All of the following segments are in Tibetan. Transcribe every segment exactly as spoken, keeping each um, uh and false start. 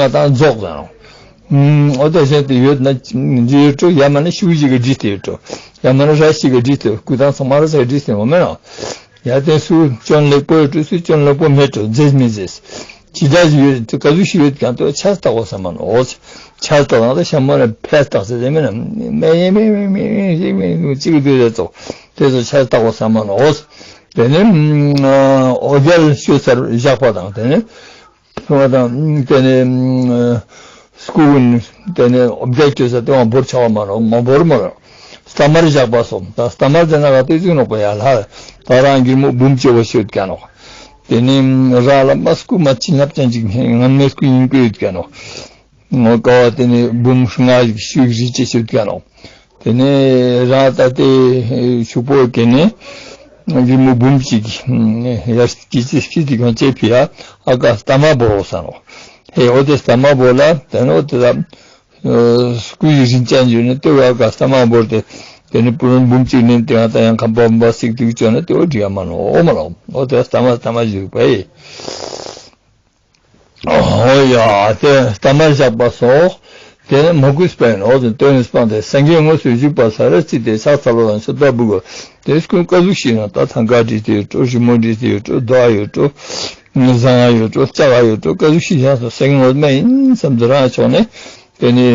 ང་དང་རྫོགས་ཟེར་ནོ། ཨུམ། འོ་དེ་བཞིན་དུ་ཡོད་ན་འདི་ཡོད་འགྲོ། ཡ་མ་ན་ཤུགས་ཤིག་གིས་བསྒྲིལ་ཏེ་ཡོད་འགྲོ། ཡ་མ་ན་ར་ཞིག་གིས་བསྒྲིལ་ཏེ། སྐུ་དང་ཚང་མ་ར་ཞིག་གིས་བསྒྲིལ་ཏེ་ཡོད་མེད་ནོ། ཡ་དེ་སུ་སྐྱོན་ལེགས་པོ་ཡོད་འགྲོ། སུ་སྐྱོན་ལེགས་པོ་མེད་འགྲོ། མཛེས་མི་མཛེས། ཇི་འདྲ་ཞིག་ཡོད། ག་ཟུག་ཞིག་ཡོད་ཀྱང་དེ་ཆ་བརྟག་པ་ཟེར་མ་ནོ། ཆ་བརྟག་ན་ད་ཤ་མོ་ནས་ཕེ་བརྟག་ཟེར་དེ་མེད་ན་མེད་ཡེ་མེད་མེད་མེད་མེད་ཞིག་མེད་འདུག་ཅིག་འདུག་དེ་ཚོ་དེ་ཚོ་ཆ་བརྟག་པ་ཟེར་མ་ནོ། དེ་ནས་འོ་བརྒྱལ་ཤོད་སར་བཞག་པ་དང་། དེ་ནས་ང་དང་དེ་ནས་སྐུ་དགོན་དེ་ནས་འོ་བརྒྱལ་སྐྱོ་ས་དེ་བ་བོར་ཆགས་པ་མ་རོ། མ་བོར་མ་རོ། སྟ་མར་བཞག་པ་སོགས། ད་སྟ་མར་དེ་ན་ག་དེ་བཙུགས་ནོག་པ་ཡ་ལྷ། ད་རང་སྒྱེན་མོ་འབུམ་སྐྱེ་བ་ཤོད་ཀྱ་ནོག། དེ་ནས་ར་ལ་མ་སྐུ་མ་བྱིན་རླབས་ཅན་ཅིག་ངན་མེད་སྐུ་ཡིན་སྐུ་ཡོད་ཀྱ་ནོག། ངོ་ཀ་བ་དེ་ནས་འབུམ་ལྔ་ཞིག་ཤུགས་རིག་ཅེས་ཤོད་ཀྱ་ནོག། དེ་ནས་རང་ད་ལྟའི་ཕྱུག་པོ་གན་ནས་སྒྱེན་མོ་འབུམ་གཅིག་ཡར་སྐྱེ་ཅི་སྐྱེ་དེ་གང་བཅས་ཕི་ཡ་ཨ་ཀ་སྟ་མ་བོར་འོ་ས་ནོ། ཧེ་འོ་དེ་སྟ་མ་བོར་ལ་དེ་ནོ་དེ་ལ་སྐུ་ཡི་རིན་ཅན་ཡོད་ནས་དེ་བ་ཨ་ཀ་སྟ་མ་བོར་ཏེ། དེ་ནས་སྤུན་འབུམ་གཅིག་ནས་དེ་ཡང་ད་ཡང་ཁམས་པ་བུམ་པ་སིག་ཏུ་བཅོས་ན་དེ་བ་འགྲིག་ཡ་མ་ནོ། འོ་མ་ནོ། འོ་དེ་སྟ་མ་སྟ་མ་བཞུགས་པ་ཡི། ཨོ་ཡ། དེ་སྟ་མར་བཞག་པ་སོགས། དེ་ནི་མ་གུས་པ་ཡིན་ནོ། དོན་ནི་སྤངས་ཏེ་སངས་རྒྱས་དངོས་སུ་བཞུགས་པ་ས་ར་ཅི་སྟེ་ཕྱག་འཚལ་ལོ་དང་མཆོད་པ་འབུལ་དགོས། དེ་སྐུ་ག་ཟུག་ཞིག་ན་ད་ཐང་ག་བྲིས་ཏེ་ཡོད་འགྲོ། རི་མོ་བྲིས་ཏེ་ཡོད་འགྲོ། རྡོ་ཡོད་འགྲོ། ཟངས་ཡོད་འགྲོ། ལྕགས་ཡོད་འགྲོ། ག་ཟུག་ཞིག་བཞག་སོང་སངས་རྒྱས་ངོ་མ་ཡིན་བསམ་དུ་རང་ཕྱོགས་ནས། དེ་ནི་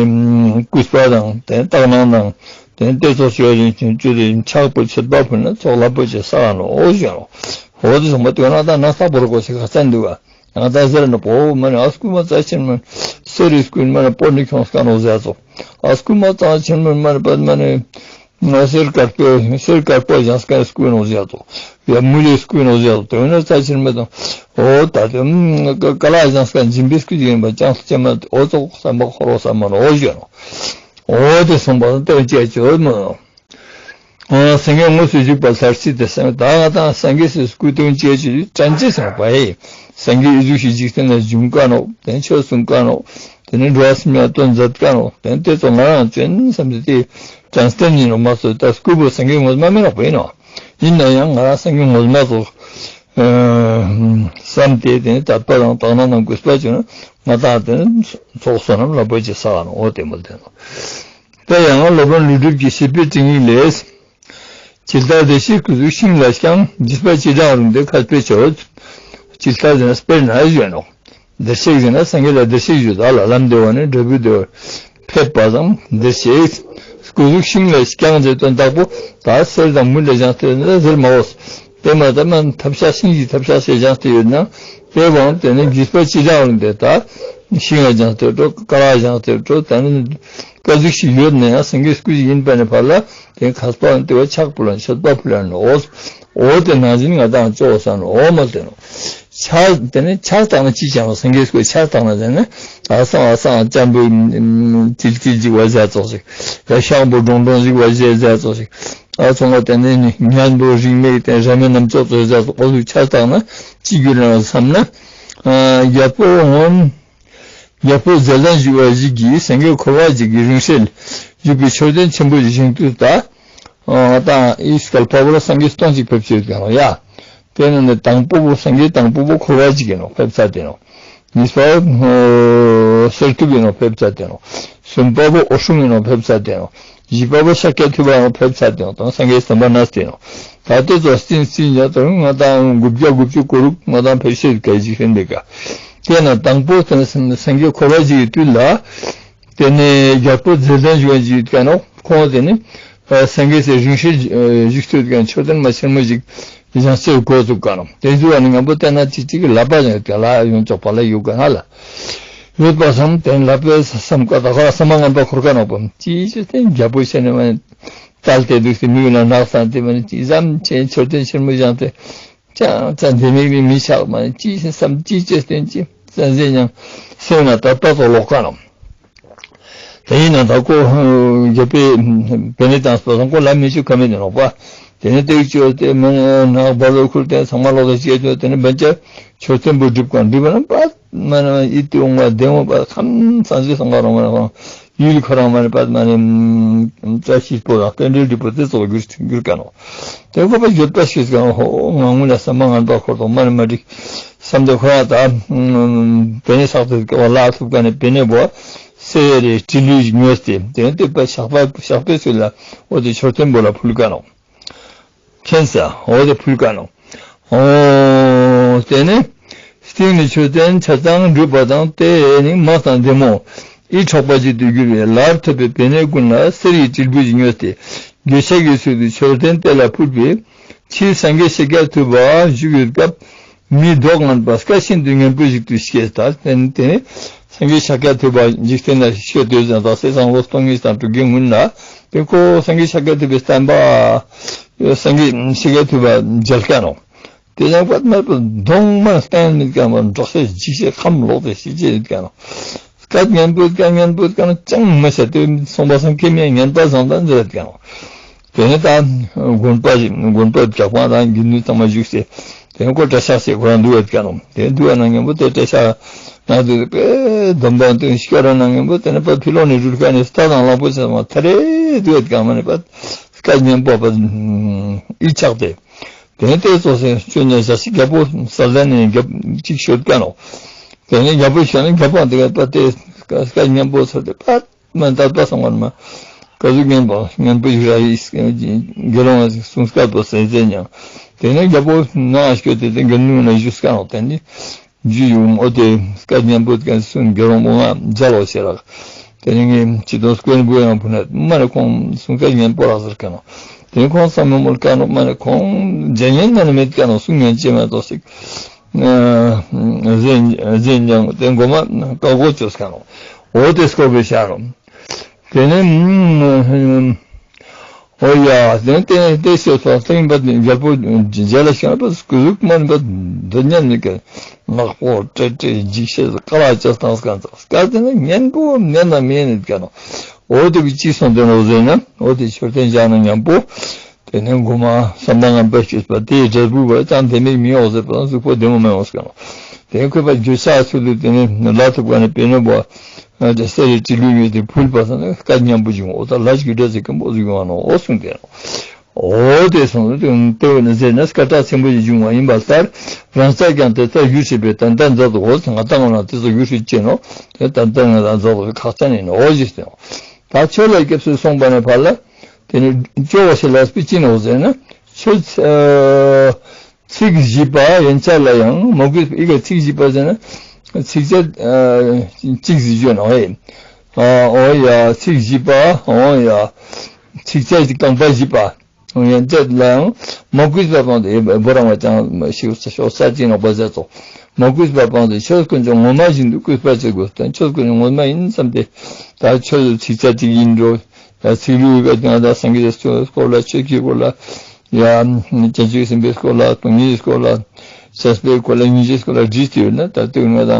གུས་པ་དང་དེ་ནི་དག་སྣང་དང་། དེ་ནི་བསྟོད་ཚོགས་ཞུ་བ་ཡིན་ཕྱག་པོ་མཆོད་པ་ཕུལ་ན་ཚོགས་རླབས་པོ་ཆེ་བསགས་ནོ། འོ་ཞེས་ནོ། འོ་དེ་སོང་པ་དོན་ན་ད་ན་ཚ་བོར་དགོས་ཞེས་ཁ་ཚ་འདུག་ག་ང་ད་ཟེར་ན་པོ་མ་ནི་ཨ་སྐུ་མ་རྩ་ཆེན་མོ་སེ་རི་སྐུ་མ་ནི་པོ་ནི་ཁྱོངས་ཀ་ནོ་ཟེར་ཚོ། ཨ་སྐུ་མ་རྩ་ཆེན་མོ་མ་ནི་པ་མ་ནི་ང་སེར་དཀར་པོ་སེར་དཀར་པོ་ཞང་སྐ་སྐུ་ནོ་ཟེར་ཚོ། ཡ་མུ་ལེ་སྐུ་ནོ་ཟེར་ཚོ། དོན་ན་རྩ་ཆེན་མོ་དང་། འོ་ད་དེ་ཀ་ལ་ཞང་སྐ་འཇིམ་པའི་སྐུ་ཅིག་ཡིན་པ་ཅང་སྐྱེ་མ་འོ་ཙོག་བསམ་པ་འཁོར་བ་བསམ་མ་ནོ་འོ་ཞེ་ནོ། འོ་དེ་སོང་པ་དང་དོན་བཅས་བཅོས་མོ། སངས་རྒྱས་དངོས་སུ་བཞུགས་པ་ལྷར་བརྩིས་ཏེ་སངས་ད་ང་དང་སངས་རྒྱས་སུ་སྐུ་སྟོན་བཅས་ཀྱི་དྲན་ཅེས་སོང་པ་ཡི། སངས་རྒྱས་ཨི་ཟུག་ཞིག་འཇིག་རྟེན་ལ་བྱུང་ཀ་ནོ། དེ་ཆོས་གསུང་ཀ་ནོ། དེ་ནི་འགྲོ་བ་སེམས་ཅན་དོན་མཛད་ཀ་ནོ། དེ་དེ་ཚོ་ང་རང་བྱོན་བསམ་སྟེ་དེ་དྲན་རྟེན་ཡིན་ནོ་མ་གཏོགས་ད་སྐུ་པོ་སངས་རྒྱས་ངོ་མ་མིན་ནོ་པ་ཡིན་ནོ། ཡིན་ན་ཡང་ང་རང་སངས་རྒྱས་ངོ་མ་ཚོ་བསམ་སྟེ་དེ་ནི་དད་པ་དང་དག་སྣང་དང་གུས་པ་བྱུང་ན་ང་དང་དེ་ནི་ཚོགས་བསོད་ནམས་རླབས་པོ་ཆེ་བསགས་ནོ། འོ་དེ་མོ་དེ་ནོ། དེ་ཡང་སློབ་དཔོན་ཀླུ་སྒྲུབ་ཀྱི་བྱིས་པའི་སྤྲིང་ཡིག་ལས། ཇི་ལྟར་བདེ་གཤེགས་སྐུ་གཟུགས་ཤིང་ལ་བརྐྱང་། བརྗིད་པ་ཅི་དྲག་རུང་སྟེ་མཁས་པས་མཆོད། ཇི་ལྟར་ཟེར་ན་དཔེར་ན་ཞུས་ནོ། བདེ་གཤེགས་ཟེར་ན་སངས་རྒྱས་ལ་བདེ་གཤེགས་ཞུ་ད་ལ་ལམ་བདེ་བ་ནས་འབྲས་བུ་བདེ་བར་ཕེབས་པ་དང་བདེ་གཤེགས། སྐུ་གཟུགས་ཤིང་ལས་བརྐྱངས་ཏེ་དོན་དག་པོ་ད་གསེར་དང་མུ་ལས་བཞེངས་ཏེ་ཡོད་ན་ཟེར་མ་འོས། དེ་མ་ད་མ་ཐབ་ཤ་ཤིང་གི་ཐབ་ཤ་ཞེས་བཞེངས་ཏེ་ཡོད་ན་དེ་བའང་དེ་ནི་རྒྱུས་པ་ཅི་འདྲ་འོང་དེ་ད་ཤིང་ལ་བཞེངས་ཏེ་འགྲོ་ཀ་ར་བཞེངས་ཏེ་འགྲོ་ད་ནི་སྐད་ཅིག་ཞིག་ཡོད་ན་ཡང་སེང་གེ་སྐུ་ཞིག་ཡིན་པ་ནི་ཕར་ལ་དེ་མཁས་པ་དེ་བ་ཕྱག་ཕུལ་ལ་མཆོད་པ་ཕུལ་ལ་ནི་འོས། འོ་དེ་ནང་བཞིན་ང་དང་ཅོག་ས་ནི་འོ་མ་དེ་ནོ། ཆ་དེ་ནི་ཆ་བཏང་ན་ཅི་བྱ་ནོ། སེང་གེ་སྐུ་ཆ་བཏང་ན་དེ་ནི་ཨ་སང་ཨ་སང་ཅམ་བུ་ཏིལ་ཏིལ་ཅིག་བ་ཟས་ཙོག་ཅིག་ཡ་ཤང་བུ་ཀྲོང་ཀྲོང་ཅིག་བ་ཟས་ཟས་ཙོག་ཅིག་ཨ་ཚོང་བ་དེ་ནི་ཉན་བུ་རིང་མེད་དེ་ར་མེད་རྣམ་ཅོག་ཙོག་ཟས་ཙོག་ཨོ་ལུ་ཆ་བཏང་ན་ཅི་རྒྱུ་རེད་བསམ་ན། ཨ་རྒྱལ་པོ་འོན། རྒྱལ་པོ་མཛེས་ལྡན་བཞུགས་པ་ཞིག་གིས་སེང་གེ་འཁོར་བ་ཅིག་གི་རིང་བསྲེལ་བཞུགས་པའི་མཆོད་རྟེན་ཆེན་པོ་ཞིག་བཞེངས་དུས་ད། ང་དང་ཨི་སྐལ་པ་བོ་ལ་སངས་རྒྱས་སྟོང་གཅིག་ཕེབས་ཀྱི་ཡོད་ཀྱང་རོ་ཡ། དེ་ནི་ནི་དང་པོ་བོ་སངས་རྒྱས་དང་པོ་བོ་འཁོར་བ་ཅིག་ཡིན་ནོ་ཕེབས་ས་དེ་ནོ། གཉིས་པ་བོ་གསེར་ཐུབ་ཡིན་ནོ་ཕེབས་ས་དེ་ནོ། གསུམ་པ་བོ་འོད་སྲུང་ཡིན་ནོ་ཕེབས་ས་དེ་ནོ། བཞི་པ་བོ་ཤཱཀྱ་ཐུབ་པ་ཡང་ཕེབས་ཚར་ཏེ་དང་སངས་རྒྱས་བསམ་པ་ན་སྟེ་ནོ། ད་ལྟའི་ཚོ་སྟིང་སྟིང་ཡ་དང་ང་དང་དགུ་བརྒྱ་དགུ་བཅུ་གོ་དྲུག་ང་དང་ཕེབས་ཤེས་ག་ཞིག་ཧེན་འདི་ག་དེ་ན་དང་པོ་དེ་ན་སེམས་སངས་རྒྱས་འཁོར་བ་ཞིག་གི་དུས་ལ། དེ་ནས་རྒྱལ་པོ་མཛེས་ལྡན་ཞུ་བ་ཞིག་ཡོད་ཀྱང་ནོ་ཁོང་དེ་ནི་སངས་རྒྱས་སའི་རིང་བསྲེལ་བཞུགས་སྟོད་ཀྱང་མཆོད་རྟེན་མ་ཆེན་མོ་ཞིག་བཞེངས་སའི་འགོ་བཙུགས་ཀ་ནོ། དེ་ཚོ་བ་ནི་ངན་པོ་བལྟས་ན་ཅིག་ཅིག་གི་ལག་པ་ཡང་དེ་ལ་ཡོང་ཆོག་པ་ལ་ཡོད་ག་ང་ལ། ཡོད་པ་བསམ་དེ་ལ་པས་བསམ་ཀ་ད་ཁོ་ལ་བསམ་པ་ངན་པ་འཁོར་ཀ་ནོག་པ་ཅིའི་ཕྱིར་དེ་རྒྱལ་པོ་བྱས་ནས་མ་ནི་བལྟས་ཏེ་འདུག་སྟེ་མིག་ལ་ནག་སང་དེ་མ་ནི་ཅི་ཙམ་ཅན་མཆོད་རྟེན་ཆེན་མོ་བཞེངས་ཏེ་ཅང་ཙང་དེ་མིག་ནི་མི་ཆགས་མ་ནི་ཅིའི་ཕྱིར་བསམ་ཅིའི་ཕྱིར་སྟོན་ཅི་ཙང་ཟེར་ཡང་སེམས་ན་ད་ལྟ་ཚོ་ལོག་ཀ་ནོག་དེ་ཡིན་ན་ད་ཁོ་རྒྱལ་པོས་བེ་ནེ་དང་སོ་སོང་ཁོ་ལ་མི་ཆུ་ཁ་མེད་དེ་ནོག་པ། དེ་ནས་སྟེགས་བཅོས་ཏེ་མི་ནག་འབར་བའི་ཁུལ་དེ་ཚང་མ་ལོག་ཏུ་སྐྱེས་བཅོས་དེ་ནས་བན་ཆ་མཆོད་རྟེན་པོ་སྒྲུབ་གང་སྒྲུབ་པ་ན་པ་མ་ན་ཡིད་དུ་འོང་བ་བདེ་འོང་བ་ཁམས་སངས་རྒྱས་སང་ག་རང་མ་ན་ཡིད་ཁོ་རང་མ་ནས་པ་མ་ནས་བཀྲ་ཤིས་པོ་དང་རྟེན་འབྲེལ་སྒྲིག་པོ་དེ་ཚོ་གྱུར་གྱུར་ག་ནོག་དེ་ཁོ་པ་ཡོད་པ་ཤེས་གང་ཧོ་ང་ངུ་ལ་བསམ་པ་ངན་པ་འཁོར་དང་མ་ནས་མ་འགྲིག་བསམ་དེ་ཁོ་རང་ད་བེ་ནེ་ས་ཐུབ་ཀ་བ་ལ་ཐུབ་ཀ་ནས་བེ་ནེ་བོ་སེ་རེ་ཏྲི་ལུས་ཉོས་ཏེ་དེ་ནས་སྟོད་པ་ཞགས་པ་ཞགས་པའི་ཚུལ་ལ་འོ་དེ་མཆོད་རྟེན་པོ་ལ་ཕུལ་ཀ་ནོག་མཁྱེན་ས་འོ་དེ་ཕུལ་ཀ་ནོག་འོ་དེ་ནས་སྟེང་ནས་མཆོད་རྟེན་ཆ་ཚང་འགྲུབ་པ་དང་དེ་ནི་མ་དང་བདེ་མོ་ཨི་འཕྲོག་པ་ཅིག་ཏུ་གྱུར་བའི་ལར་ཐོབ་པའི་བེ་ནེ་ཀུན་ལ་གསེར་ཡི་དྲིལ་བུ་ཞིག་ཉོས་ཏེ་རྒྱུ་ཆ་གི་ཚུལ་དུ་མཆོད་རྟེན་དེ་ལ་ཕུལ་བས་ཕྱིས་སངས་རྒྱས་ཤཱཀྱ་ཐུབ་པ་བཞུགས་ཡོད་སྐབས། མི་མདོག་ངན་པ་སྐད་ཤིན་ཏུ་ངན་པོ་ཞིག་ཏུ་སྐྱེས་ད་དེ་དེ་སངས་རྒྱས་ཤཱཀྱ་ཐུབ་པ་འཇིག་རྟེན་ན་ཤོད་དུས་ཙམ་དང་སྲིད་སང་ལོ་སྟོང་གཉིས་དང་དྲུག་བརྒྱའི་སྔོན་ལ་དེ་ཁོ་སངས་རྒྱས་ཤཱཀྱ་ཐུབ་པའི་བསྟན་པ་སངས་རྒྱས་ཤཱཀྱ་ཐུབ་པ་མཇལ་ཀ་ནོ། དེ་ཡང་པད་མ་པ་གདོང་མ་བསྟན་མེད་ཀ་མ་འགྲོགས་ཤེས་འཇིགས་ཤེས་ཁམས་ལོག་སྟེ་ཤི་ཅེས་ཡོད་ཀ་ནོ། སྐད་སྙན་པོ་སྐད་སྙན་པོ་སྐད་ཅང་མི་བྱ་དེ་སོང་པ་སང་ཁེ་མེད་ངན་པ་བཟང་དང་མཛད་ཀ་ནོ། དེ་ནས་ད་དགོན་པ་ཞིག་དགོན་པ་བྲག་དཔངས་དང་དགེ་འདུན་ཚང་མ་བཞུགས་སེ་དེ་ནས་ཁོ་གྲྭ་ཤག་ཞིག་ཁོ་རང་འདུག་ཡོད་ཀྱང་རུང་དེ་འདུག་ཡོད་ན་མཉམ་པོ་དེ་གྲྭ་ཤག་ན་འདུག་པས་སྡོམ་པ་དུ་ཤོར་ན་མཉམ་པོ་དེ་ནས་པ་ཕི་ལོག་ནས་རུལ་ཁ་ནས་རྟ་དང་གླང་པོ་ཆེ་ཚང་མ་ཐ་རེ་འདུག་ཡོད་ཀྱང་མ་ནས་པ་སྐད་སྙན་པོ་པ་ཨི་ཆགས་ཏེ་དེ་ནས་དེ་ཚོ་སེ་ཆོས་ཉན་ཞག་ཞིག་རྒྱལ་པོ་ས་ལ་ནས་རྒྱབ་ཅིག་ཤོད་ཀྱང་རུང་དེ་ནས་རྒྱལ་པོ་ཤོད་ན་རྒྱལ་པོ་འདི་ག་པ་དེ་སྐད་སྙན་པོ་ཚོ་དེ་པ། མ་ད་ལྟ་སོང་བར་མ། སྐད་ཅིག་སྙན་པོ་སྙན་པོ་ཞིག་ར་ཡིས་དགེ་སློང་ང་གསུང་སྐད་པོ་ཟེར་ཟེར་ཉང་། དེ་ནས་རྒྱལ་པོ་ང་སྐྱོད་དེ་དེ་དགེ་འདུན་ན་བཞུགས་སྐད་འོག་དེ་ནི་རྒྱུ་ཡོང་ཨོ་དེ་སྐད་སྙན་པོ་སྐད་གསུང་དགེ་སློང་མོ་ང་མཇལ་ལོ་ཞེས་རག་དེ་ནས་ངས་ཅི་དོན་སྐོན་པོ་ཡང་ཕུ་ན་མ་ནས་ཁོང་གསུང་སྐད་སྙན་པོ་རག་ཟེར་སྐད་ནོ། དེ་ནས་ཁོང་བསམ་མེད་མོལ་སྐད་ནོ་མ་ནས་ཁོང་རྒྱ་ཉན་ན་ནི་མེད་སྐད་ནོ་གསུང་ཉན་ཅེས་མ་གཏོགས་ཤིག་གཟན་གཟན་ཉང་དེ་མགོ་མ་ཀ་གོ་ཅོས་ཀ་ནོ། འོ་དེ་སྐོར་བའི་ཤ་རོ། དེ་ནས་འོ་ཡ་དེ་ནས་དེ་དེ་ཤོད་སོང་སྟེང་པ་རྒྱལ་པོ་རྒྱལ་ལ་ཤོད་པ་སྐུ་གཟུགས་མ་ནི་པ་འདི་ཉན་ནི་ཀ་ནག་པོ་ཏྲེ་ཏྲེ་འཇིགས་ཤེས་ཀ་ལ་ཅོས་སྟངས་ཀ་ཙག་སྐལ་དེ་ནས་ཉན་པོ་ཉན་ན་མེད་ནི་ཀ་ནོ། འོ་དེ་བི་ཅི་སོང་དེ་ནོ་ཟེར་ན་འོ་དེ་མཆོད་རྟེན་བཞག་ན་མཉམ་པོ། དེ་ནས་མགོ་མ་བསམ་པ་ངན་པ་སྐྱེས་པ་དེའི་འབྲས་བུ་བས་ཀྱང་དེ་མིག་མི་འོག་ཟེར་པ་གཟུགས་པོ་བདེ་མོ་མི་འོག་ཟེར་ནོ། དེ་ཁོས་པ་རྒྱུ་ཆ་ཚུལ་དུ་དེ་ནས་ལ་ཐུབ་ཀ་ནས་པེ་ནོ་བ་དེ་སེ་རི་ཅི་ལུས་ཡོད་དེ་ཕུལ་པ་སང་ནས་སྐད་སྙན་པོ་བྱུང་འོ་ད་ལ་ཞིག་འདྲ་ཟེར་ཀུན་པོ་ཟིག་ཡོང་བ་ནོ་འོ་གསུངས་ཏེ་ནོ། འོ་དེ་སོང་དུ་དེ་བས་ན་ཟེར་ན་སྐད་གྲགས་ཆེན་པོ་ཞིག་བྱུང་བ་ཡིན་པ་ལྟར་རང་ས་ཀྱང་དེ་ལྟར་ཡུལ་ཤེས་པའི་ད་ལྟ་མཛད་དུ་འོ་ང་ཏང་ང་ལ་དེ་ཚོ་ཡུལ་ཤེས་ཅེ་ནོ། དེ་ད་ལྟ་ང་ལ་མཛད་དུ་ཁག་ཅན་ཡིན་ནོ་འོ་ཞེས་ཟེར་ནོ། ད་ཆོས་ལ་སྐྱབས་སུ་སོང་བ་ནས་ཕར་ལ། དེ་ནི་སྐྱོ་བ་ཞིག་ལ་སྤི་ཅི་ནོ་ཟེར་ན། ཆོས་ཚ་ཚིག་བཞི་པ་ཡན་ཆད་ལ་ཡང་མ་གུས་ཨི་ག་ཚིག་བཞི་པ་ཟེར་ན། ཚིག་བཅད་གཅིག་ཟིག་བརྗོད་ནོ་ཨེ། ཨ་འོ་ཡ་ཚིག་བཞི་པ། འོ་ཡ་ཚིགས་བཅད་ཀྱི་རྐང་པ་བཞི་པ། འོ་ཡ་བཅད་ལ་ཡང་མ་གུས་པ་སྤངས་ཏེ་ཨེ་བོ་རང་བ་ཅང་ཤིག་ཤོག་ས་ཅི་ནོག་པ་ཟེར་ཚོགས། མ་གུས་པ་སྤངས་ཏེ་ཆོས་དཀོན་མཆོག་ངོ་མ་བཞིན་དུ་གུས་པ་བྱེད་དགོས་ཏེ། ཆོས་དཀོན་མཆོག་ངོ་མ་ཡིན་བསམ་སྟེ། ད་ཆོས་ཚིགས་བཅད་ཅིག་ཡིན་འགྲོ། ད་ཚིག་ལྷུག་གི་ང་ད་སངས་རྒྱས་ཀྱི་སྐོར་ལ། ཆོས་ཀྱི་སྐོར་ལ། ཡ་བྱང་ཆུབ་སེམས་དཔའི་སྐོར་ལ། སྟོང་ཉིད་ཀྱི་སྐོར་ལ། བྱས་པའི་སྐོར་ལ། སྙིང་རྗེའི་སྐོར་ལ་བྲིས་ཏེ་ཡོད་ན། ད་དེ་ང་ད་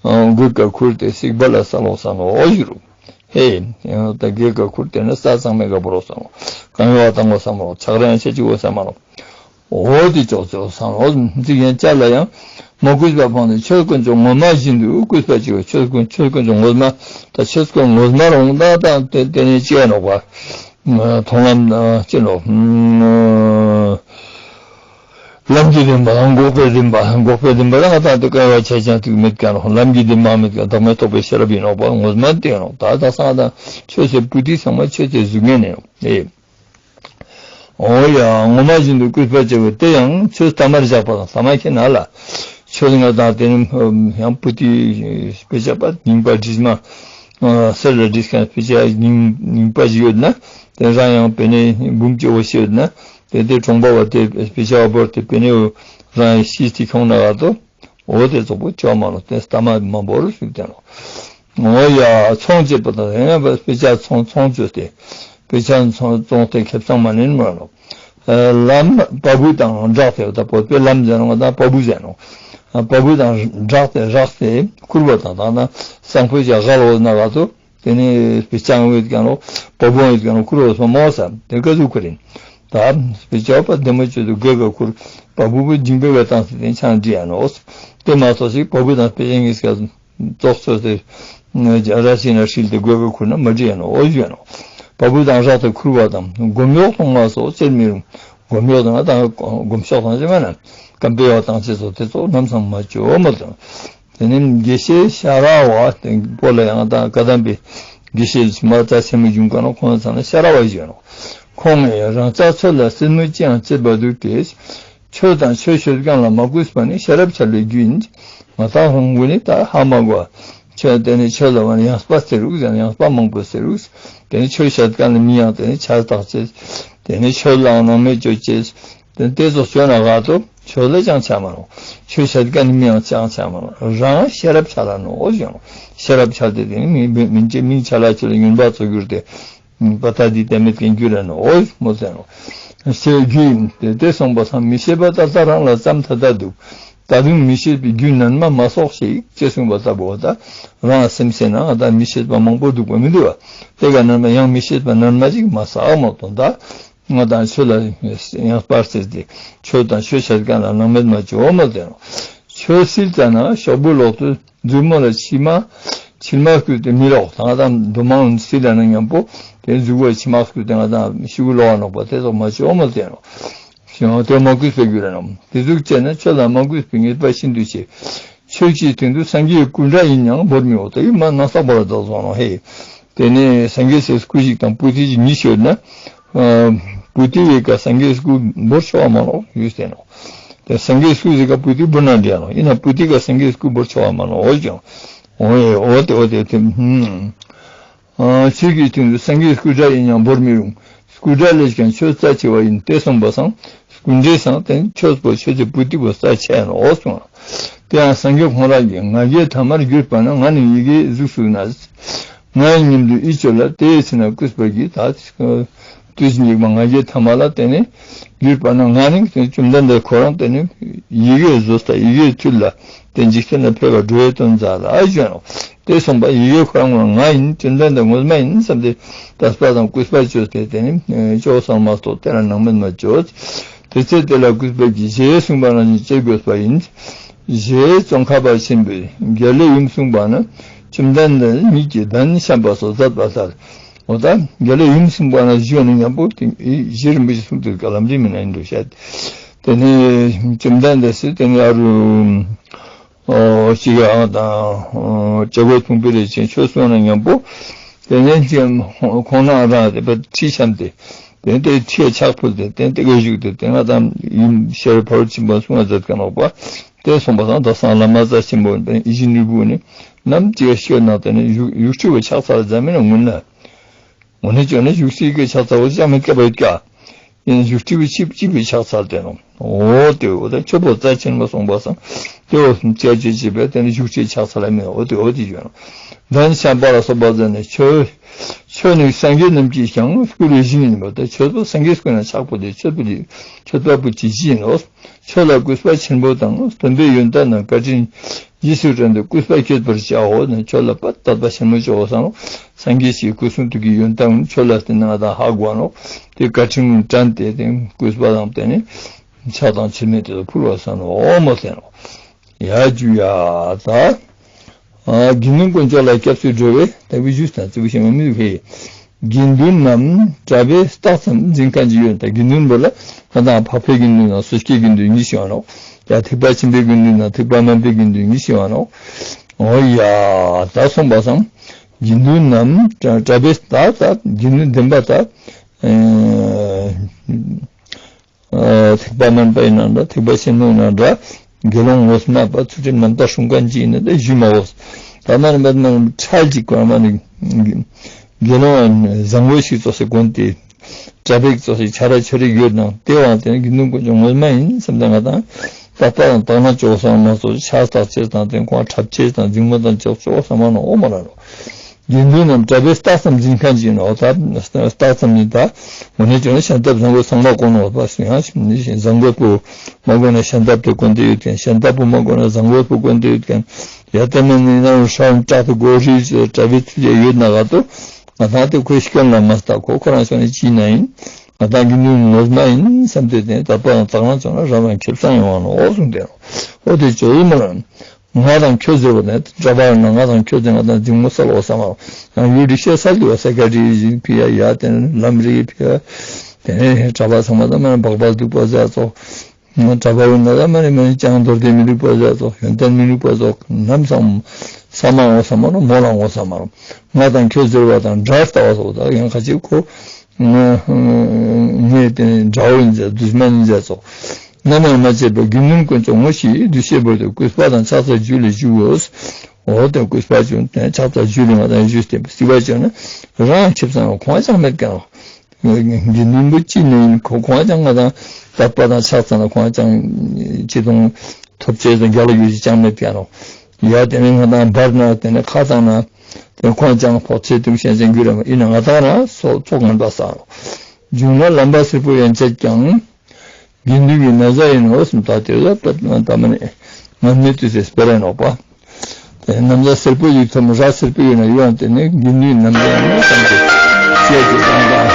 ཨ་མགུལ་དཀར་ཁུར་ཏེ་སྲིད་པ་ལ་ས་ལོག་ས་ནོ་ཞུ་རུ། ཧེ། ཡང་ད་མགུལ་དཀར་ཁུར་ཏེ་ན་ས་གཙང་མའི་ག་བོ་རོ་ས་ནོ། གང་ཡོད་བཏང་གོ་ས་མ་ནོ། ཆགས་རང་ཆེ་ཅི་གོ་ས་མ་ནོ། འོ་དེ་ཅོག་ཅོག་ས་ནོ། འཛིག་ཡན་བཅད་ལ་ཡང་མ་གུས་པ་སྤངས་ཏེ་ཆོས་དཀོན་མཆོག་ངོ་མ་བཞིན་དུ་གུས་པ་བྱེད་པ། ཆོས་དཀོན་ཆོས་དཀོན་མཆོག་ངོ་མ། ད་ཆོས་དཀོན་ངོ་མ་རང་ད་ད་དེ་དེ་ནས་བཅད་ནོག་པ། མཐོང་ལམ་ཅི་ནོ། ལམ་གྱི་བདེན་པ་དང་འགོག་པའི་བདེན་པ། འགོག་པའི་བདེན་པ་ལ་ང་ད་དེ་སྐལ་བ་ཆ་ཅང་ཐུག་མེད་ཀ་ནོ། ལམ་གྱི་བདེན་པ་མེད་ཀ་བདག་མེད་རྟོགས་པའི་ཤེས་རབ་ཡིན་ནོག་པ། ངོ་མ་དེ་ནོ། ད་ད་སང་ད་ཆོས་ཟེར་པོ་ཏི་ཚང་མ་ཆོས་ཟེར་གཟུགས་བརྙན་ནས་ནོ། ཨེ། འོ་ཡ་ངོ་མ་བཞིན་དུ་གུས་པ་བྱེད་པ་དེ་ཡང་ཆོས་ཐ་མར་བཞག་པ་དང་། ཐ་མ་ཁྱེད་ན་ལ། ཆོས་ང་དང་དེ་ནི་ཡང་པོ་ཏི་དཔེ་ཆ་པ་རྙིང་པ་བྲིས་མ། ཨ་གསེར་ལ་བྲིས་མཁན་དཔེ་ཆ་རྙིང་རྙིང་པ་ཞིག་ཡོད་ན། དེ་རང་ཡང་དཔེ་ནི་འབུམ་སྐྱེ་བོ་ཞིག་ཡོད་ན། དེ་དེ་གྲོང་པ་བ་དེ་དཔེ་ཆ་བ་བོར་ཏེ་དཔེ་ནི་རང་ཡང་ཤིས་ཏེ་ཁྱོང་ན་ག་དོ། འོ་དེ་ཚོགས་པོ་ཅོག་མ་ལོ་དེ་ལྟ་མ་མ་འབོར་ཞུགས་དེ་ནོ། འོ་ཡ་ཚོང་བྱེད་པ་དང་ཡང་དཔེ་ཆ་ཚོང་ཚོང་བཅོས་ཏེ། དཔེ་ཆ་ཚོང་བཙོང་སྟེ་ཁེ་བཟང་མ་ལེན་མ་ལོ། ལམ་བ་སྤུ་དང་སྦྲགས་ཏེ། ད་བོད་པའི་ལམ་ཟེར་ནོ་ད་བ་སྤུ་ཟེར་ནོ། བ་སྤུ་དང་སྦྲགས་ཏེ་རགས་ཏེ་ཁུར་བ་དང་། ད་ན་སང་ཕོད་ཀྱང་ག་ལོ་ན་ག་ཚོ། དེ་ནས་དཔེ་ཆ་ངོས་ཀྱང་ལོ་བ་སྤུ་ངོས་ཀྱང་ལོ་ཁུར་བ་སོ་མོ་ས་དེ་ག་ཚུགས་ཁུར་ཡིན། ད་དཔེ་ཆ་བ་བདེ་མོ་བཅོས་ཏེ་དགོས་ག་ཁུར་བ་སྤུ་བུ་འཇིང་པའི་ག་བཏང་སྟེ་ཆང་འདྲི་ཡ་ནོ། དེ་མ་སོ་ཞིག་བ་སྤུ་དང་དཔེ་ཆ་ངེས་ཀ་ཙོག་ཙོག་སྟེ། ར་ཤི་ན་ཧྲིལ་ཏེ་དགོས་པའི་ཁུར་ན་མ་འདྲི་ཡ་ནོ། འོ་ཞུ་ཡ་ནོ། བ་སྤུ་དང་སྦྲགས་ཏེ་ཁུར་བ་དང་སྒོམ་གཡོག་གཏོང་བ་སོགས་བྱེད་མི་རུང་། སྒོམ་གཡོག་དང་ད་སྒོམ་ཤོག་དང་ཅི་མ་ན་སྐམ་པའི་གཡོག་དང་ཅི་སོགས་དེ་ཚོ་ནམ་སང་མ་བཅོ་མ་དང་། དེ་ནས་དགེ་བཤེས་ཤ་ར་བ་དེ་པོ་ལ་ཡང་ད་བཀའ་གདམས་པའི་དགེ་བཤེས་མ་རྩ་ཆེན་མོ་བྱུང་ག་ནོ། ཁོང་ཚང་ན་ཤ་ར་བ་ཞུ་ཡ་ནོ། ཁོང་ངས་རང་ཅག་ཚོ་ལ་སེམས་ནུས་ཅི་ཡང་བྱེད་པ་འདུག་སྟེ། ཆོས་དང་ཆོས་བྱེད་མཁན་ལ་མ་གུས་པ་ནི་ཤེས་རབ་འཆལ་བའི་རྒྱུ་ཡིན། ང་དང་ཧོང་གུ་ནི་ད་ཧ་མ་གོ། ཆོས་དེ་ནི་ཆོས་ལ་བ་ནི་ཡང་སྤ་ཟེར་རུག་ཟེར་ན་ཡང་སྤ་མང་པོ་ཟེར་རུག་དེ་ནི་ཆོས་བྱེད་མཁན་ལ་མི་ཡང་དེ་ནི་ཆ་བཏགས་ཅེས། དེ་ནི་ཆོས་ལའང་སྣང་མེད་བཅོས་ཅེས། དེ་ནི་དེ་ཚོ་བཅོས་ན་ག་ཏོ་ཆོས་ལ་ཅང་ཆ་མ་རུང་། ཆོས་བྱེད་མཁན་ལ་མི་ཡང་ཅང་ཆ་མ་རུང་། རང་ཤེས་རབ་འཆལ་ལ་ནོ་ཞེ་ནོ། ཤེས་རབ་འཆལ་ཏེ་དེ་ནི་མི་མི་མི་ཅེ་མི་འཆལ་ལ་ཆོས་ལ་ཉོན་པ་ཚོ་གྱུར་ཏེ། པ་ཏ་འདི་དེ་མེད་ཀྱི་རྒྱུ་རེད་ནོ། འོ་མོ་ཟེར་ནོ། ཞེས་རྒྱུ་ཡིན་ཏེ། དེ་གསུངས་པ་སང་མི་ཤེས་པ་ད་ལྟ་རང་ལ་ཙམ་ད་ལྟ་འདུག་ད་དུང་མི་ཤེས་པའི་རྒྱུ་ནན་མ་མ་གསོག་ཞིག་ཅེས་གསུངས་པ་ལྟ་བུ་ད་རང་སེམས་ཟེར་ན་ང་ད་མི་ཤེས་པ་མང་པོ་འདུག་པ་མི་འདུག་བ། དེ་ག་ནན་མ་ཡང་མི་ཤེས་པ་ནན་མ་ཅིག་མ་ཟག་མ་གཏོང་ད། ང་དང་ཆོས་ལ་ཡང་སྤར་ཟེར་ཏེ་ཆོས་དང་ཆོས་བྱེད་མཁན་ལ་སྣང་མེད་མ་བཅོ་མ་ཟེར་ནོ། ཆོས་སིལ་ཙ་ན་ཤོག་བུ་ལོག་ཏུ། མཛུབ་མོ་ལ་མཆིལ་མ། མཆིལ་མ་བསྐུས་ཏེ་མི་ལོག་ད་ང་དང་རྡོ་མང་སིལ་ལ་ན་མཉམ་པོ་དེ་མཛུབ་གུ་མཆིལ་མ་བསྐུས་ཏེ་ང་དང་ཤི་གུ་ལོག་ནོག་པ་དེ་ཚོ་མ་བཅོ་མ་ཟེར་ནོ། ཞེས་དེ་མ་གུས་པའི་རྒྱུ་རེད་ནམ། དེ་ཟུག་བྱས་ན་ཆོས་ལ་མ་གུས་པའི་ཉེས་པ་ཤིན་ཏུ་ཆེ། ཆོས་ཀྱི་སྟེང་དུ་སངས་རྒྱས་སྐུ་འདྲ་ཡིན་ཡང་བོར་མི་འོང་། དེ་ཡིན་མ་ན་ས་བོར་དག་སོང་ནོ་ཧེ། དེ་ནས་སངས་རྒྱས་སའི་སྐུ་ཞིག་དང་པུ་ཏི་ཞིག་གཉིས་ཤོད་ན། པུ་ཏི་ཡི་ཀ་སངས་རྒྱས་སྐུ་བོར་ཆོག་པ་མ་ནོ་ཡུལ་ཟེར་ནོ། དེ་སངས་རྒྱས་སྐུ་ཟེར་ཀ་པུ་ཏི་བུ་ན་འདྲ་ནོ། ཡིན་ན་པུ་ཏི་ཀ་སངས་རྒྱས་སྐུ་བོར་ཆོག་པ་མ་ནོ་འོ་ཀྱང་། འོ་ཡེ་འོ་དེ་འོ་དེ་དེ་ཧུམ། ཆོས་ཀྱི་སྟེང་དུ་སངས་རྒྱས་སྐུ་འདྲ་ཡིན་ཡང་བོར་མི་རུང་། སྐུ་འདྲ་ལས་ཀྱང་ཆོས་རྩ་ཆེ་བ་ཡིན་ཏེ་གསུངས་པ་སང་། སྐུ་འདྲའི་སང་དེ་ཆོས་པོ་ཆོས་ཀྱི་པུ་ཏི་པོ་རྩ་ཆེ་ནོ་འོ་གསུངས། དེ་ཡང་སངས་རྒྱས་ཁོང་རང་གིས་ང་རྒྱལ་ཐ་མར་གྱུར་པ་ན་ང་ནི་ཡི་གེའི་གཟུགས་སུ་ན། ང་ཡི་ཉིད་དུ་ཡིད་དཔྱོད་ལ་དེའི་ཚེ་ན་གུས་པ་གྱིས་ད། དུས་འཇིགས་པ་ང་རྒྱལ་ཐ་མ་ལ་བརྟེན་ནས་གྱུར་པ་ན་ང་ནི་བཅོམ་ལྡན་འདས་ཁོ་རང་བརྟེན་ནས་ཡི་གེ་བཟོ་ལྟ་ཡི་གེ་མཐུལ་ལ་བརྟེན་འཇིག་རྟེན་ལ་ཕེབས་པ་འགྲོ་བའི་དོན་མཛད་ལ་ཨ་ཞུ་ནོ། དེ་གསུངས་པ་ཡི་གེ་ཁོ་རང་ང་ཡིན་བཅོམ་ལྡན་འདས་ངོ་མ་ཡིན་བསམ་སྟེ་དད་པ་དང་གུས་པ་བཅོས་ཏེ་དེ་ནི་ཅོག་ཙམ་མ་གཏོགས་དེ་ལ་སྣང་མེད་མ་བཅོས། དེ་ཚེ་དེ་ལ་གུས་པ་གྱིས་ཞེས་གསུངས་པ་ནང་བཞིན་བྱེད་དགོས་པ་ཡིན། ཞེས་ཙོང་ཁ་པ་ཆེན་པོས་རྒྱལ་བའི་ཡུམ་གསུངས་པ་ན་བཅོམ་ལྡན་འདས་ཉིད་ཀྱི་གདན་བཤམས་པ་སོགས་མཛད་པ་ལྟར། འོ་ད་རྒྱལ་བའི་ཡུམ་གསུངས་པ་ན་ཞུ་ནས་མཉམ་པོ་དེ་གཞི་རིན་པོ་ཆེ་གསུངས་ཏེ་ཀ་ལམ་རིམ་མི་ན་ཡིན་འགྲོ་བཤད། དེ་ནས་བཅོམ་ལྡན་འདས་སུ་དེ་ནས་ཨ་རུ་ཨོ་ཅི་ག་ཨང་དང་ཨོ་ཅ་གོས་ཐུང་པི་རེ་ཆེན་ཆོས་གསུངས་ནས་མཉམ་པོ་དེ་ནས་ཁོང་ན་རང་དེ་པ་ཁྲི་འཆམ་སྟེ་དེ་ནས་དེ་ཁྲིའི་ཕྱག་ཕུལ་ཏེ་དེ་ནས་དེ་ག་བཞུགས་ཏེ་དེ་ང་དང་ཡུམ་ཤེར་ཕ་རོལ་ཕྱིན་པ་གསུང་བ་མཛད་ཀ་ནོག་པ། དེ་གསུངས་པ་དང་ད་སང་བླ་མ་རྩ་ཆེན་པོ་ཨི་ཤི་ནུས་པོ་ནི། ནམ་ཅིག་ཤོད་ན་དེ་ནི་བཞུགས་བཞུགས་ཁྲི་བའི་ཕྱག་འཚལ་ཟ་མིན་ན་ངུན་ན། འོ་ནི་ཅོ་ནི་བཞུགས་སྲིད་ཀྱི་ཕྱག་འཚལ་བ་ཅང་མི་སྐད་པ་ཡོད་ཀྱ། ཡིན་བཞུགས་ཁྲི་བའི་ཆིབས་ཆིབས་པའི་ཕྱག་འཚལ་དེ་ནོ། འོ་དེ་འོ་ད་ཆོས་པོ་རྩ་ཆེན་པོ་གསུངས་པ་སང་། དེ་འོ་སུམ་ཅེ་ཅེ་ཅེ་བས་དེ་ནི་བཞུགས་ཁྲི་ཕྱག་འཚལ་ལ་མེད། འོ་དེ་འོ་དེ་ཡོད་ནོ། འདན་ཤམ་པ་ལ་སོགས་པ་ཟེར་ནས་ཆོས་ཆོས་ནི་སངས་རྒྱས་རྣམས་ཀྱིས་ཀྱང་བསྐུལ་བའི་ཞིང་ཡིན་པ་དེ་ཆོས་པོ་སངས་རྒྱས་བསྐུལ་ན་ཆགས་པོ་དེ་ཆོས་པོ་དེ་ཆོས་པ་པོ་ཅི་ཅི་ཡིན་ནོ། ཆོས་ལ་གུས་པ་ཆེན་པོ་དང་སྟོན་པའི་ཡོན་ཏན་རྣམས་བཀའ་དྲིན་རྗེས་སུ་དྲན་ཏེ་གུས་པ་བསྐྱེད་པར་བྱའོ་ནས། ཆོས་ལ་པ་དད་པ་ཆེན་མོ་བྱོས་བསམ་ནོ། སངས་རྒྱས་ཀྱི་སྐུ་གསུང་ཐུགས་ཀྱི་ཡོན་ཏན་ཆོས་ལ་བརྟེན་ནས་ང་དང་ཧ་གོ་ནོ། དེ་བཀའ་དྲིན་དྲན་ཏེ་དེ་གུས་པ་དང་བརྟེན་ནས་ཕྱག་དང་མཆིལ་མའི་དེ་ཚོ་ཕུལ་བ་བསམ་ནོ། འོ་མོ་ཟེར་ནོ། ཡ་ཇུ་ཡ་ད། དགེ་འདུན་དཀོན་མཆོག་ལ་སྐྱབས་སུ་འགྲོ་བས་དག་པའི་རྒྱུ་དང་རྩེ་བའི་ཞིང་མ་མི་འཕེལ། དགེ་འདུན་རྣམས་གྲྭ་པས་རྟགས་ཙམ་འཛིན་མཁན་གྱི་ཡོད་དེ། དགེ་འདུན་པོ་ལ་ང་དང་འཕགས་པའི་དགེ་འདུན་དང་སོ་སྐྱེའི་དགེ་འདུན་གཉིས་ཤེས་པ་ནོ། ཡ་ཐེག་པ་ཆེན་པོའི་དགེ་འདུན་དང་ཐེག་པ་དམན་པའི་དགེ་འདུན་གཉིས་ཤེས་པ་ནོ། འོ་ཡ་ད་གསུངས་པ་སང་། དགེ་འདུན་རྣམས་གྲྭ་པས་ད་ད་དགེ་འདུན་ལྡན་པ་ད། ཐེག་པ་དམན་པ་ཡིན་ན་འདྲ། ཐེག་པ་ཆེན་པོ་ཡིན་ན་འདྲ། དགེ་སློང་ངོ་མ་པ་ཚུལ་ཁྲིམས་རྣམ་དག་སྲུང་མཁན་ཅིག་ཡིན་ན་ད་ཞུ་མ་འོས། ད་མ་ནི་མ་ནི་ཁྲལ་ཅིག་གོ་མ་ནི། དགེ་སློང་བཟང་བོ་ཞིག་ཙོགས་སེ་དགོན་དེ། གྲྭ་པའི་ཙོགས་སེ་ཆ་ར་ཆོ་རིག་ཡོད་ན་དེ་བང་དེ་དགེ་འདུན་དཀོན་མཆོག་ངོ་མ་ཡིན་བསམ་ད་ང་དང་། ད་ལྟ་དང་དག་སྣང་བྱོས་བསམ་མ་སོགས་ཆགས་སྡང་ཅེས་དང་དེ་ཁོང་འཁྲབ་ཅེས་དང་འཛིང་མོ་དང་ཅོག་ཅོག་བསམ་མ་ནོ། འོ་མ་ར་ནོ། དགེ་འདུན་རྣམས་གྲྭ་པས་རྟགས་ཙམ་འཛིན་མཁན་ཅིག་ཡིན་ནོ། ད་རྟགས་ཙམ་ནི་ད་འོ་ནས་ཀྱང་ཤམ་ཐབས་བཟང་པོ་ཚང་མ་གོན་ནོ། བ་ཡང་བཟང་པོ་པོ་མ་གོན་ན་ཤམ་ཐབས་དེ་གོན་དེ་ཡོད་མཁན། ཤམ་ཐབས་པོ་མ་གོན་ན་བཟང་པོ་པོ་གོན་དེ་ཡོད་མཁན། ཡ་ཏེ་མེ་ནི་ནང་ཧྲང་ཀྲག་ཏུ་གོ་རི་གྲྭ་པའི་ཚུལ་ཡ་ཡོད་ན་ག་ཏོ། ང་དང་དེ་ཁོའི་སྐྱོན་ལ་མ་ལྟ་ཁོ་ཁོ་རང་ཕྱོགས་ནས་ཅི་ན་ཡིན། ང་དང་གི་ནུས་ངོ་མ་ཡིན་བསམ་སྟེ་དེ་ད་པའང་དག་སྣང་བྱུང་ན་རང་རང་ཁེ་བཟང་ཡོང་བ་ནོ། འོ་གསུངས་ཏེ་ནོ། འོ་དེ་ཅོ་ཡིན་མ་རང་། ང་དང་ཁྱོད་ཟེར་བ་ནི་གྲྭ་པ་ཡིན་ན་ང་དང་ཁྱོད་ཟེར་ང་དང་འཛིང་མོ་སལ་བ་བསམ་མ་རོ། ཡང་ཡུལ་རི་ཤ་ས་ལུ་བ་ས་ག་རི་ཡི་ཕི་ཡ་ཡ་དེ་ནི་ལམ་རི་ཕི་ཡ། དེ་ནས་གྲྭ་པ་ཚང་མ་དང་མ་འབག་པ་འདུག་པ་ཟ་ཚོ། གྲྭ་པ་ཡིན་ན་ད་མ་ནི་མ་ནི་ཅང་མདོར་བསྡུས་མི་འདུག་པ་ཟ་ཚོ། ཡོན་ཏན་མི་འདུག་པ་ཚོ་ནམ་སང་ས་མ་འོ་ས་མ་རོ་མོ་ལ་འོ་ས་མ་རོ། ང་དང་ཁྱོད་ཟེར་བ་དང་འདྲ་ལྟ་བ་ཚོ་ད་ཡང་ཁ་ཅིག་ཁོ། ངས་དེ་ནི་དགྲ་བོ་ཡིན་ཟེར་དུས་མ་ཡིན་ཟེར་ཚོ། ནམ་ཡང་མ་བརྗེད་པར་དགེ་འདུན་དཀོན་མཆོག་ངོ་ཤེས་འདུ་ཤེས་བོར་ཏེ་གུས་པ་དང་ཕྱག་འཚལ་རྒྱུད་ལ་ཞུགས་འོས། འོ་དེ་གུས་པ་བྱུང་དེ་ཕྱག་འཚལ་རྒྱུད་ལ་ང་དང་ཞུས་ཏེ་སྲིད་པ་བྱུང་ན་རང་ཁེ་བཟང་ཁོང་ཅང་མེད་ཀྱང་། དགེ་འདུན་པོ་ཅི་ནས་ཡིན་ཁོ་ཁོང་ཅང་ང་དང་དད་པ་དང་ཕྱག་འཚལ་ན་ཁོང་ཅང་ཅི་དང་ཐོབ་ཆེ་དང་རྒྱ་ལ་ཡོད་ཅི་ཅང་མེད་ཀྱང་རོ། ཡ་དེ་ནས་ང་དང་འབར་ན་དེ་ནས་ཁ་བཏང་ན། དེ་ཁོང་ཅང་ཕོག་ཚེ་དུང་ཤན་ཅན་རྒྱུ་རེ་མ་ཡིན་ན་ང་དང་རང་སོ་ཚོགས་ངན་པ་བསགས་ནོ། བྱུང་ན་ལམ་པ་སེར་པོ་ཡན་ཆད་ཀྱང་། དགེ་འདུན་གྱི་ན་བཟའ་ཡིན་ནོ་གསུངས། ད་དེ་ལ་ད་མ་ནི་ང་མི་དུས་སེ་སྤེ་ར་ནོག་པ། དེ་ན་བཟའ་སེར་པོ་ཡིག་ཐོམ་ར་སེར་པོ་ཡོད་ན་ཡོང་དེ་ནི་དགེ་འདུན་ན་བཟའ་ཡིན་ནོ་བསམ་སྟེ་བཤད་ཀྱི་དང་དང་